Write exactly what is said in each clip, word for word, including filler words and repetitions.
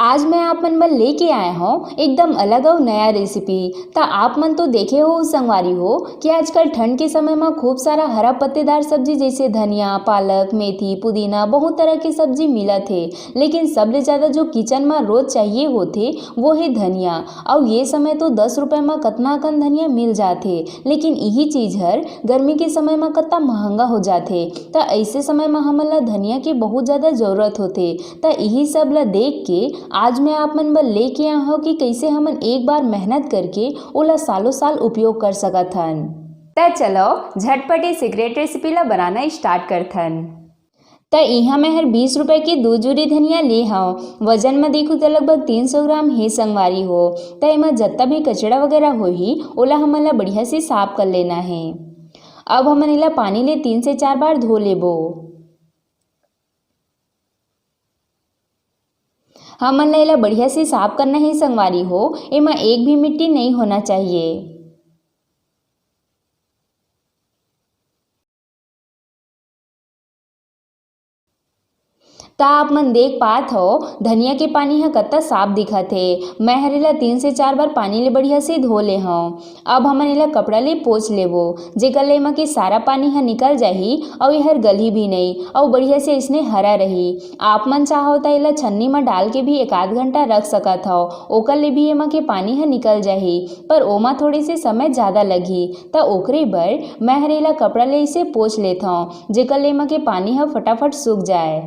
आज मैं आप मन बर लेके आए हौं एकदम अलग अउ नया रेसिपी। त आप मन तो देखे हो संगवारी हो कि आजकल ठंड के समय म खूब सारा हरा पत्तेदार सब्जी जैसे धनिया, पालक, मेथी, पुदीना, बहुत तरह के सब्जी मिलत हे, लेकिन सबले ज्यादा जो किचन म रोज चाहिए होथे वो हे धनिया। अउ ये समय तो दस रुपए म कतना अकन धनिया मिल जाथे, लेकिन इही चीज हर गर्मी के समय म कतना महंगा हो जाथे। त ऐसे समय म हमन ला धनिया के बहुत ज्यादा जरूरत होथे। त इही सब ला देख के आज मैं आप मन बर लेके आए हौं कि कैसे हमन एक बार मेहनत करके ओला सालों साल उपयोग कर सकत हन। त चलो झटपट ये सीक्रेट रेसिपी ला बनाना स्टार्ट करथन। त इहाँ मैं हर बीस रुपए के दू जूरी धनिया ले हौं। वजन म देखू त लगभग तीन सौ ग्राम हे संगवारी हो। त एमा जत्ता भी कचड़ा वगैरह होही ओला हमन ला बढ़िया से साफ कर लेना हे। अब हमन एला पानी ले तीन से चार बार धो लेबो। हमन ला एला बढ़िया से साफ करना हे संगवारी हो, एमा एक भी मिट्टी नहीं होना चाहिए। त आप मन देख पात हो धनिया के पानी ह कत्ता साफ दिखत हे। मैं हर एला तीन से चार बार पानी ले बढ़िया से धो ले हौं। अब हमन एला कपड़ा ले पोंछ लेबो, जेकर ले एमा के सारा पानी ह निकल जाही अउ एहर गलही भी नई अउ बढ़िया से अइसने हरा रही। आप मन चाहो त एला छन्नी म डाल के भी एक आध घंटा रख सकत हव, ओकर ले भी एमा के पानी ह निकल जाही, पर ओमा थोड़े से समय ज्यादा लगही। त ओकरे बर मैं हर एला कपड़ा ले इसे पोंछ लेथौं, जेकर ले एमा के पानी ह फटाफट सूख जाए।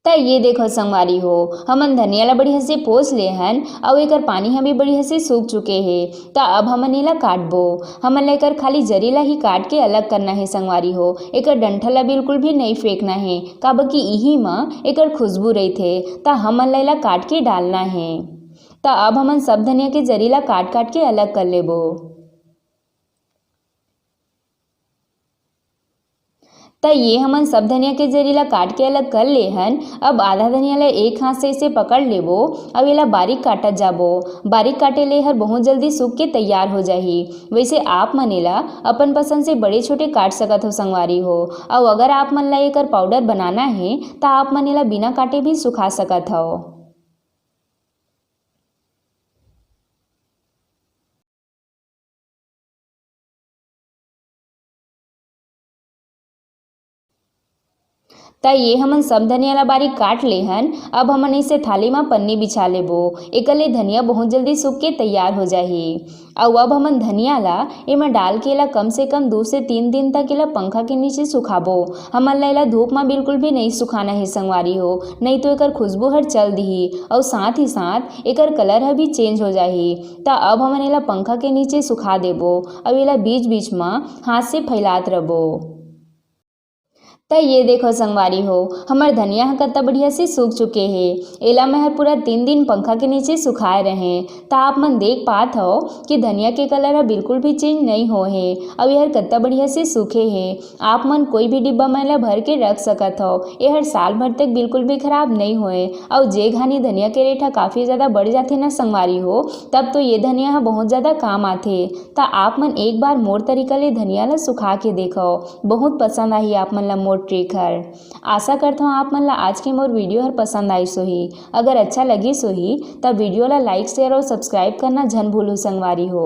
त ये देखो संगवारी हो, हमन धनिया ला बढ़िया से पोंछ ले हन अउ एकर पानी ह भी बढ़िया से सूख चुके हे। त अब हमन एला काटबो। हमन ला एकर खाली जरी ला ही काट के अलग करना हे संगवारी हो, एकर डंठल ला बिल्कुल भी नई फेंकना हे, काबर कि इही म एकर खुशबू रहिथे। त हमन ला एला काट के डालना हे। त अब हमन सब धनिया के जरी ला काट काट के अलग कर लेबो। त ये हमन सब धनिया के जरी ला काट के अलग कर ले हन। अब आधा धनिया ला एक हाथ से इसे पकड़ लेबो, अब एला बारीक काटत जाबो। बारीक काटे ले हर बहुत जल्दी सूख के तैयार हो जाही। वैसे आप मन एला अपन पसंद से बड़े छोटे काट सकत हो संगवारी हो। अउ अगर आप मन ला एकर पाउडर बनाना हे त आप मन एला बिना काटे भी सुखा सकत हव। त ये हमन सब धनिया ला बारीक काट ले हन। अब हमन इसे थाली म पन्नी बिछा लेबो, एकर ले धनिया बहुत जल्दी सूख के तैयार हो जाही। अउ अब हमन धनिया ला एमा डाल के एला कम से कम दू से तीन दिन तक एला पंखा के नीचे सुखाबो। हमन ला एला धूप म बिल्कुल भी नई सुखाना हे संगवारी हो, नई तो एकर खुशबू हर चल दिही अउ साथ ही साथ एकर कलर ह भी चेंज हो जाही। त अब हमन एला पंखा के नीचे सुखा देबो अउ एला बीच बीच म हाथ से फैलात रबो। त ये देखो संगवारी हो, हमर धनिया ह कत्ता बढ़िया से सूख चुके हे। एला मैं हर पूरा तीन दिन पंखा के नीचे सुखाए रहें। त आप मन देख पात हव कि धनिया के कलर ह बिल्कुल भी चेंज नई होए हे अउ एहर कत्ता बढ़िया से सूखे हे। आप मन कोई भी डिब्बा म एला भर के रख सकत हव। एहर साल भर तक बिल्कुल भी खराब नई होए। अउ जे घानी धनिया के रेट ह काफी ज्यादा बढ़ जाथे न संगवारी हो, तब तो ये धनिया ह बहुत ज्यादा काम आथे। त आप मन एक बार मोर तरीका ले धनिया ला सुखा के देखव, बहुत पसंद आही आप मन ला मोर ट्रिक हर। आशा करथव आप मन ला आज के मोर वीडियो हर पसंद आइस होही। अगर अच्छा लगिस होही त वीडियो ला लाइक, शेयर अउ सब्सक्राइब करना झन भूलहू संगवारी हो।